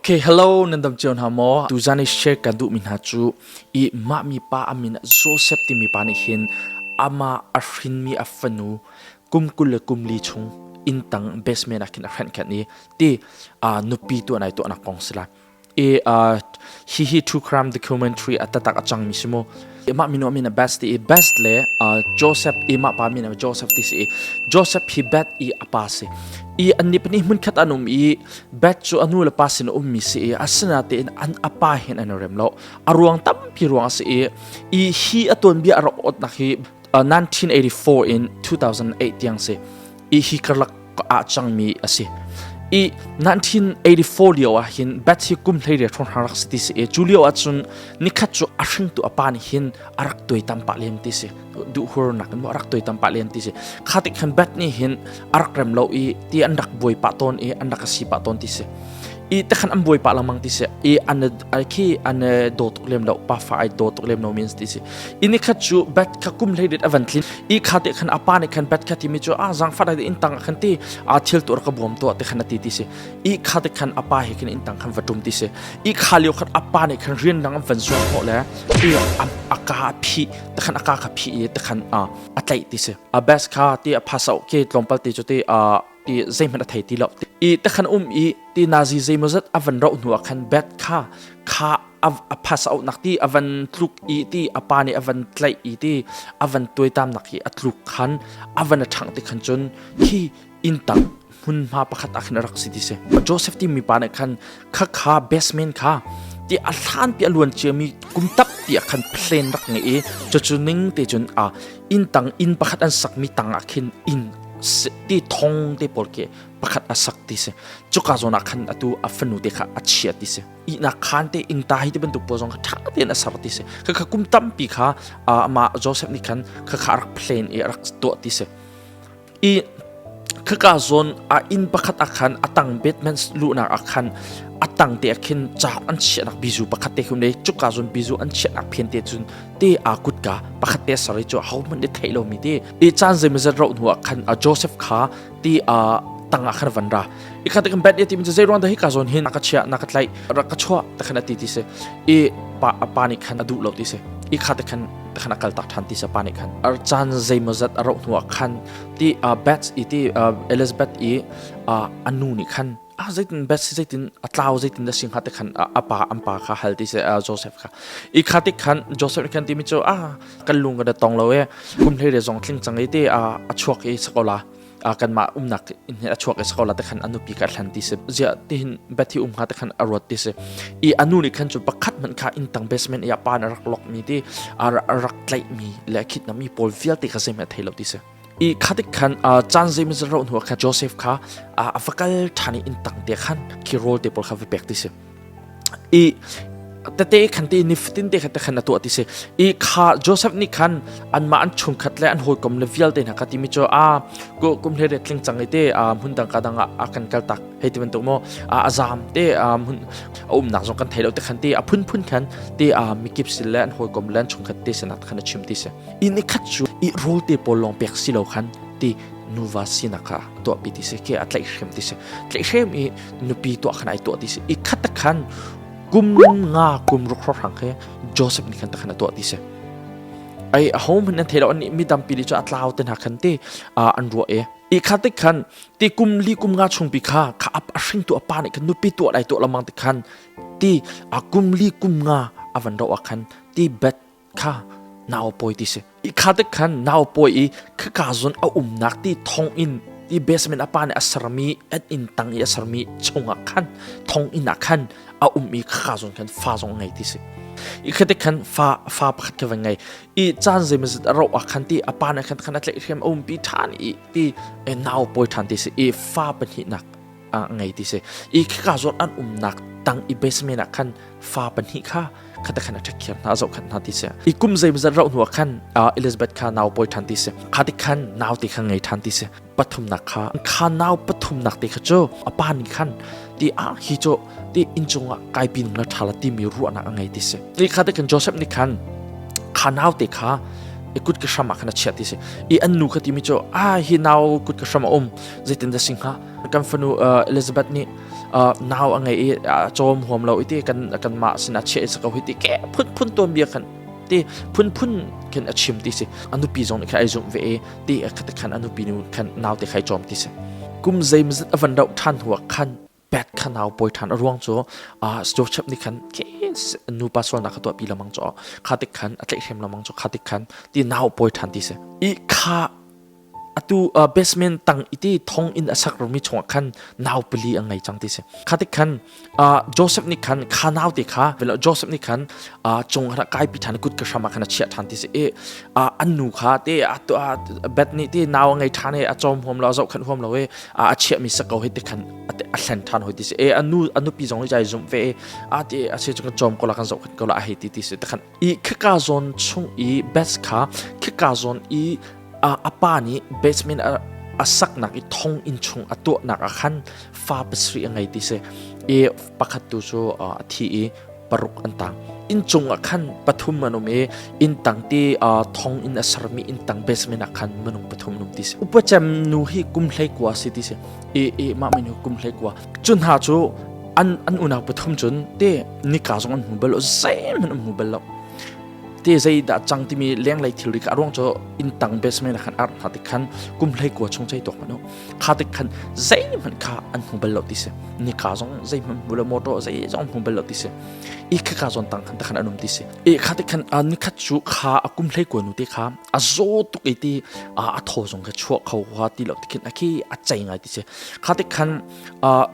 Okay, hello, nan dam cio hna maw? Tuzan i share kan duhmi hna cu i mah mi pa a min Joseph timi pa nih hin amah a hrinmi a fanu kum 24 chung inn tang basement ah khin a hrenh khenh i ti nupi tuah nai tuahnak kong si lai. I hihi true crime documentary a tatak a cangmi si mu. Mah minu min a Best ti i Best le Joseph i mah pa min a Joseph ti si i Joseph hi Beth i a pa si. I an ni pahnih hmunkhat an um i Beth cu a nu le pa sin a ummi si i asinatein an a pa hin an i rem lo. A ruang tampi ruang a si i i hi a tuanbia a rak awtnak hi 1984 in 2008 tiang si. I hi karlak ah cangmi a si. I 1984 lio ah hin Beth hi kum hlei riat hrawng rak si ti si i cu lio ah cun nikhat cu a hringtu a pa nih hin a rak tuaitam pah lem ti si duhhur nak in a rak tuaitam pah lem ti si kha tik khan Beth nih hin a rak rem lo i ti an rak buai pah tawn i an rak si pah tawn ti si i takhan an buai pah lengmang ti si i an khi an daw tuk lem lo pa fa ai daw tuk lem lo means ti si i nikhat cu Beth kha kum hlei rit a van tlin i kha te khan a pa nih khan Beth kha timi cu a zangfat ai in tang khan ti a thil tur ka buam to te khan a ti ti si i kha te khan a pa he khan in tang khan va tum ti si i kha lio khan a pa nih khan rian dang an van zuan khawh le i a ka phi te khan a ka kha phi i te khan a tlaih ti si a best kha ti a phasau ke tlawmpal ti cu ti a ti zeihmanh a thei ti lo i te khan um i ti nazi zeimawzat a van roh hnu ah khan bet kha kha a phas auh nak ti a van tluk i ti a pa nih a van tlaih i ti a van tuaitam nak hi a tluk khan a van a ṭhangh ti khan cun khi inn tang hmunhma pakhat ah khan a rak si ti si Joseph ti mi pa nih khan kha kha basement kha ti a hlan pi a luan ciami kum tap pi ah khan plan rak ngei i cucu ning te cun a inn tang inn pakhat an sakmi tang ah khin inn ti thong te pawl khi pakhat a sak ti si cuka zawn ah khan atu a fanu te kha a chia ti si ihnak khaan te ingta hi ti bantuk pawl zong kha ṭha tein a ser ti si kha kha kum tampi kha amah Joseph nih khan kha kha a rak plan i a rak tuah ti si i khaka zawn a inn pakhat ah khan a tang basement luhnak ah khan a tang te ah khin cauk an chiahnak bizu pakhat te khum le cuka zawn bizu an chiahnak phen te cun te a kutka pakhat te sari cu ho hmanh nih theih lomi te i caan zeimawzat rauh hnu ah khan Joseph kha ti a tang ah khan van ra i kha te kan bet ti mi zei ruang dah hi ka zawn hin ka chia na ka tlaih rak ka chuah te khan ati ti si i pa pa nih khan a duh lo ti si i kha te khan te khan a kal tak than ti si pa nih khan ar caan zeimawzat a rauh hnu ah khan ti Beth i ti Elizabeth i anu nih khan ah zeitin Beth zeitin a tlau zeitin da sing ha te khan apa an pa kha hal ti se Joseph kha i kha te khan Joseph khan ti mi chu ah kan lung ka da tong lo e kum hlei re zong tling chang i te a chuak i sakola kanmah umnak in a chuak i sakola te khan a nupi ka thlan ti si zia ti hin Bethy um hnga te khan a ruat ti si i anu nih khan cu pakhat hmanh kha inn tang basement i a pa na rak lok mi ti a rak tlaih mi le khit na mi pawl vialte kha zeihmanh thei lo ti si i khatik khan caan zeimaw ro hnu khan Joseph kha a va kal ṭhan i inn tang te khan khi rawl te pawl kha va pek ti si i tete khan te nifatin te khan te khan a tuah ti si i kha Joseph nih khan anmah an chungkhat le an hawikom le vialte hna kha timi cu a kum hle tling cang i te hmun dang ka dang ah a kan kal tak hei ti bantuk maw a zam te hmun a umnak zong kan thei lo te khan te a phunphun khan te a mikip sil le an hawikom le an chungkhat te sinak khan a chim ti si i nikhat cu i rawl te pawl lawng pek si lo khan ti nuva sinak kha tuahpi ti si ke a tlaihhrem ti si tlaihhrem i nupi tuah khan ai tuah ti si i khat khan kum nga kum ruk hrang khe Joseph nih khan takhan a tuah ti si ai a hom an thei lo an mi tampi li chu a tlau te hna khan te an ruah e i kha te khan ti kum li kum nga chung pi kha kha a hring tu a pa nih khan nupi tuah lai tuah lamang te khan ti a kum li kum nga avan ro khan ti bet kha nau pawi ti si i kha te khan nau pawi i khaka zon a umnak ti thong in ti basement a pa nih a sermi an inn tang i a sermi chungah khan thong inn ah khan a um i khaka zon khan fa zong ngei ti si i khate khan fa fa pakhat kha va ngei i caan zeimazat a roh ah khan ti a pa nih khan khan a tlaih hriam a umpi ṭhan i ti nau pawi ṭhan ti si i fa pahnihnak a ngei ti si i khika zawn an umnak tang i basement ah khan fa pahnih kha khata khan a ṭhekhiar hna a zohkhenh hna ti si i kum zeimazat rauh hnu ah khan Elizabeth kha nau pawi ṭhan ti si kha ti khan nau te kha ngei ṭhan ti si pathumnak kha kha nau pathumnak te kha cu a pa nih khan ti a hi cu ti inncung ah kai pin la ṭha la timi ruahnak a ngei ti si i kha te khan Joseph nih khan kha nau te kha i kut ka hram ah khan a chiah ti si i an nu kha timi cu a hi nau kut ka hram a um zeitin dah si hnga kan fanu Elizabeth nih Nau a ngei i cawm huam lo i ti kan kanmah sinah chiah i si ko hi ti ke phunphun tuanbia khan ti phunphun khin a chim ti si. A nupi zong nih khan ai zumh ve i ti khan a nupi nu khan naute khai cawm ti si. Kum zeimazat a van rauh ṭhan hnuah khan pet kha nau pawi ṭhan. A ruang cu Joseph nih khan nupa sualnak kha tuahpi lengmang cu kha tik khan a tlaihhrem lengmang cu kha tik khan ti nau pawi ṭhan ti si. I kha atu basement tang i ti thong in a sak rumi chungah khan nau pali a ngei cang ti si. Kha tik khan Joseph nih khan kha nau te kha Joseph nih khan cung ah kaipi ṭhan kut ka hram ah khan a chiah ṭhan ti si i an nu kha te bet nih ti nau a ngei ṭhan i a cawm huam lo a zohkhenh huam lo i a chiahmi sak ko hi ti khan a hlen ṭhan hoi ti si e a nu a nupi zong nih cai zumh ve i a ti a si cu kan cawm ko la kan zohkhenh ko la a hei ti ti si ti khan i khika zawn chung i best kha khika zawn i a pa nih basement a saknak i thong inn chung a tuahnak ah khan fa pasarih a ngei ti si i pakhat tu cu a thi i paruk an tang. Inncung ah khan pathum an um i inn tang ti thong in a sermi inn tang basement ah khan minung pathum an um ti si. Upacem nu hi kum 19 si ti si. I i mah minu kum 19. Cu hna cu an an unau pathum cun te nika zong an hmu bal lo, zeihmanh an hmu bal lo. Te zeidah cang timi lenglei thilri kha a ruang cu inn tang basement ah khan ar hna tik khan kum 19 chung chei tuak hmanh u. Kha tik khan zeihmanh kha an hmu bal lo ti si. Nika zong zeihmanh hmu lo, motor zei zong hmu bal lo ti si. I khaka zawn tang khan takhan an um ti si. I kha tik khan nikhat cu kha a kum 19 nu te kha a zaw tuk i ti a thaw zong kha chuah kho ha ti lo tikhin a khi a cei ngai ti si. Kha tik khan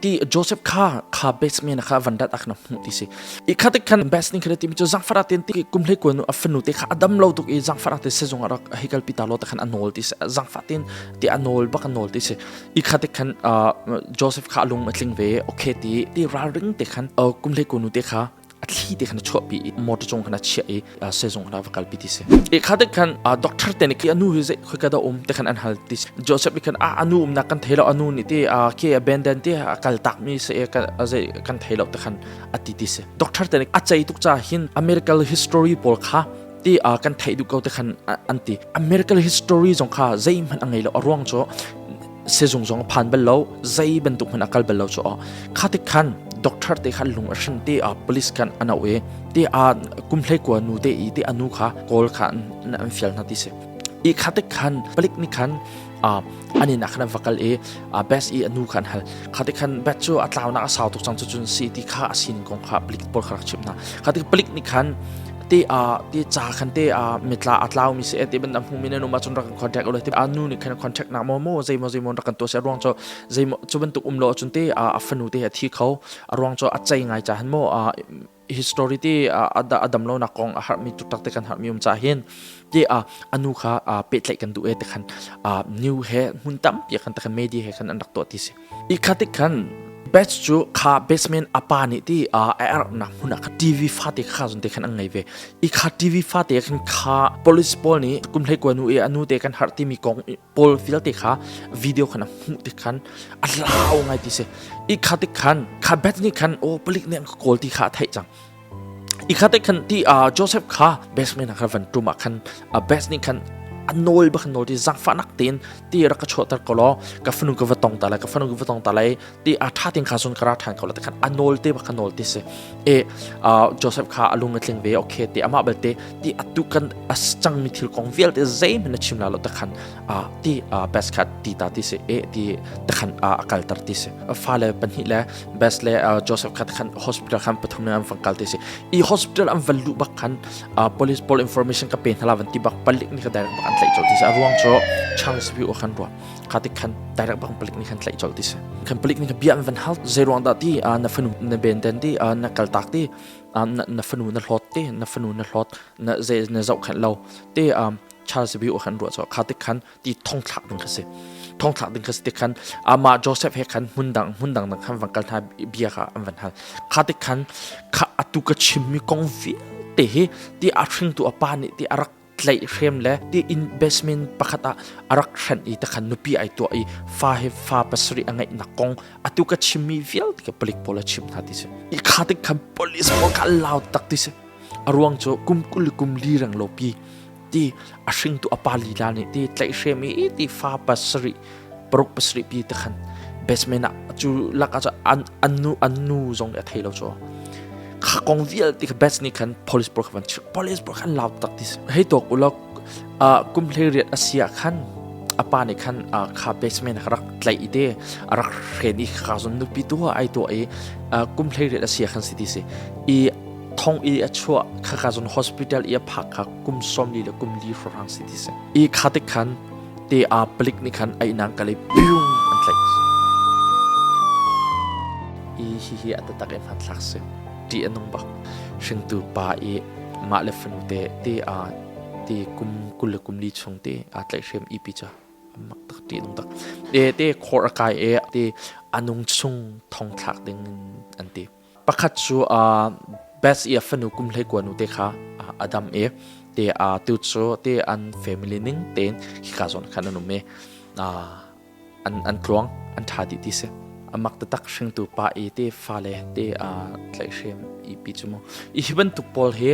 ti Joseph kha kha basement kha van dat ak na hmuh ti si. I kha tik khan best ning kha ti mi cu zangfara ten ti kum 19 nu a fanu te kha a dam lo tuk i zangfara te sezong a rak hikal pi ta lo ta khan a nawl ti si. Zangfa ten ti a nawl bak a nawl ti si. I kha te khan Joseph kha a lung a tling ve. Okay ti ti ralring te khan kum 19 nu te kha a thli te khan a chuahpi i motor cung khan a chiah i sehzung khan a va kalpi ti si. I kha te khan doctor te nih a nu hi zei khoi ka dah um te khan an hal ti si. Joseph nih khan a anu umnak kan thei lo anu nih ti ke a benden ti a kal tak mi se zei kan thei lo te khan a ti ti si. Doctor te nih a cei tuk ca hin American history pawl kha ti kan theih duh ko te khan an ti. American history zong kha zeihmanh a ngei lo a ruang cu sizung zong a phan bal lo zei bantuk hmanh a kal bal lo cu kha tik khan doctor te kha lung a hrin te a police khan an auh i te a kum 19 nu te i te anu kha kawl kha an fial hna ti si. I kha tik khan palik nih khan an inn ah khan an va kal i best i anu kha an hal. Kha tik khan bet cu a tlaunak a sau tuk cang cu cun si ti kha a sining kong kha palik pawl kha rak chimh hna. Kha tik palik nih khan te a te ca khan te a mitla a tlau mi si te ban hmu mi nan um ahcun rak contact ule te a nu nih khan contact nak maw maw zei maw zei maw rak kan tuah si a ruang cu zei maw cu bantuk um lo ahcun te a fanu te a thi kho a ruang cu a cei ngai ca han maw history te a dam lo nak kong a harmi tuktak te kan harmi um ca hin te a anu kha pehtlaih kan duh e te khan new he hmun tampi khan te khan media he khan an rak tuah ti si. I kha tik khan batch cu kha basement a pa nih ti a ernak hmun ah kha TV fate kha zon te khan an ngei ve. I kha TV fate khan kha police pawl nih kum 19 nu i anu te kan harh timi kong pawl vialte kha video khan a hmuh tik khan a lau ngai ti si. I kha tik khan kha batch nih khan o palik nih an ka kawl ti kha a theih cang. I kha te khan ti Joseph kha basement ah khan van tum ah khan best nih khan a nawl bak nawl ti zangfahnak tein ti rak ka chuahter ko law ka fanu ka va tong ta lai ka fanu ka va tong ta lai ti a tha tin kha sun ka ra than ko la te khan a nawl te bak kha nawl ti si. E Joseph kha a lung a tling ve okay ti amah belte ti atu kan a cang mi thil kong vialte zeihmanh na chim la lo te khan ti best kha ti ta ti si e ti te khan a kalter ti si. Fale pahnih le Best le Joseph kha khan hospital khan pathum ne an van kal te si. I hospital an van luh bak khan police pawl information ka pe hna la van ti bak palik nih kha direct bak an tlaih colh ti si. A ruang cu Charles View khan ruah kha tik khan direct bak palik nih khan tlaih colh ti si. Khan palik nih khan bia an van hal zei ruang dah ti na fanu na ben ten ti na kal tak ti na fanu na hlawt ti na fanu na hlawt na zei na zohkhenh lo ti Charles View khan ruah cu kha tik khan ti thongthlak ding kha si. Thongthlak ding kha si tik khan amah Joseph he khan hmun dang hmun dang dang khan van kal hna bia kha an van hal. Kha tik khan kha atu ka chimmi kong vialte hi ti a hringtu a pa nih ti a rak tlaih hrem le ti in basement pakhat ah a rak hrenh i takhan nupi ai tuah i fa he fa pasarih a ngeihnak kong atu ka chimmi vialte ka palik pawl a chim hna ti si. I kha tik khan police pawl kha lau tak ti si. A ruang cu kum 20 kum li reng lo pi ti a hringtu a pa lila nih ti tlaihhrem i ti fa pasarih paruk pasarih pi te khan. Basement ah cu lak ah an an nu an nu zong nih a thei lo cu. Kha kong vialte kha best nih khan police pawl kha van chimh. Police pawl khan lau tak ti hei tawk ulaw kum 18 a si ah khan a pa nih khan kha basement a rak tlaih i te a rak hren i kha zon nupi tu ai tuah i kum 18 a si ah khan si ti si i thong i a chuah kha ka zon hospital i a phak kha kum 40 le kum li hrawng si ti si i kha tik khan te a palik nih khan ai nang kale piung an tlaih i hi hi a tatak in hmanthlak si ṭih a nung bak hringtu pa i mah le fanu te te a te kum 24 chung te aa tlaihhrem ipi ca mak tak ṭih nung tak te te khor a kai e te anung chung thong thlak ding in an ti pakhat cu a best i a fanu kum 19 nu te kha adam e te a tu cu te an family ning tein khika zawn khan an um e an an tluang an ṭha dih ti si amak taktak hringtu pa i te fale te a tlaihhrem i pi cu mu i hi bantuk pawl hi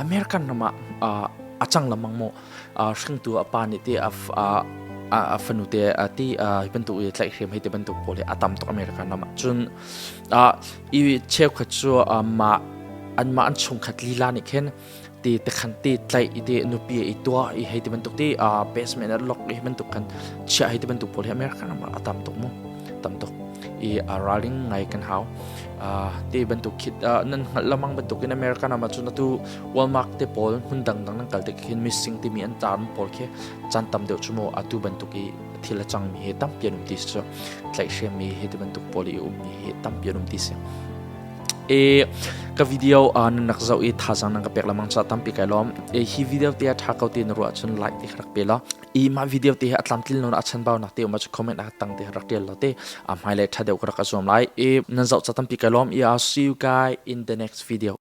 American ram ah a cang lamang mu hringtu a pa nih te a a fanu te ti hi bantuk i tlaihhrem hei te bantuk pawl hi a tam tuk American ram ah cun i cheukhat cu mah anmah an chungkhat lila nih khin ti te khan ti tlaih i ti nupi i tuah i hei ti bantuk ti basement ah lock i bantuk khan chiah hei ti bantuk pawl hi America ram ah a tam tuk mu tam tuk i ralring ngai kan hau ti bantuk khit nan hngalh lamang bantuk in America ram ah cun atu Walmart te pawl hmun dang dang nan kal te khin missing timi an tar pawl khi chan tam deuh chu mu atu bantuk i thil a cangmi hi tampi an um ti si tlaihhrem mi hi ti bantuk pawl i ummi hi tampi an um ti si E ka video nan rak zoh i thazaang nan ka pek lamang ca tampi kai lawm. E hi video te a tha ko ti na ruah cun like te rak pe law. I mah video te hi a tlamtlin lo a chanbau nak te um cu comment ah tang te rak tial lo te. A hmai le tha deuh ka rak a zuam lai. E nan zoh ca tampi kai lawm. I I'll see you guys in the next video.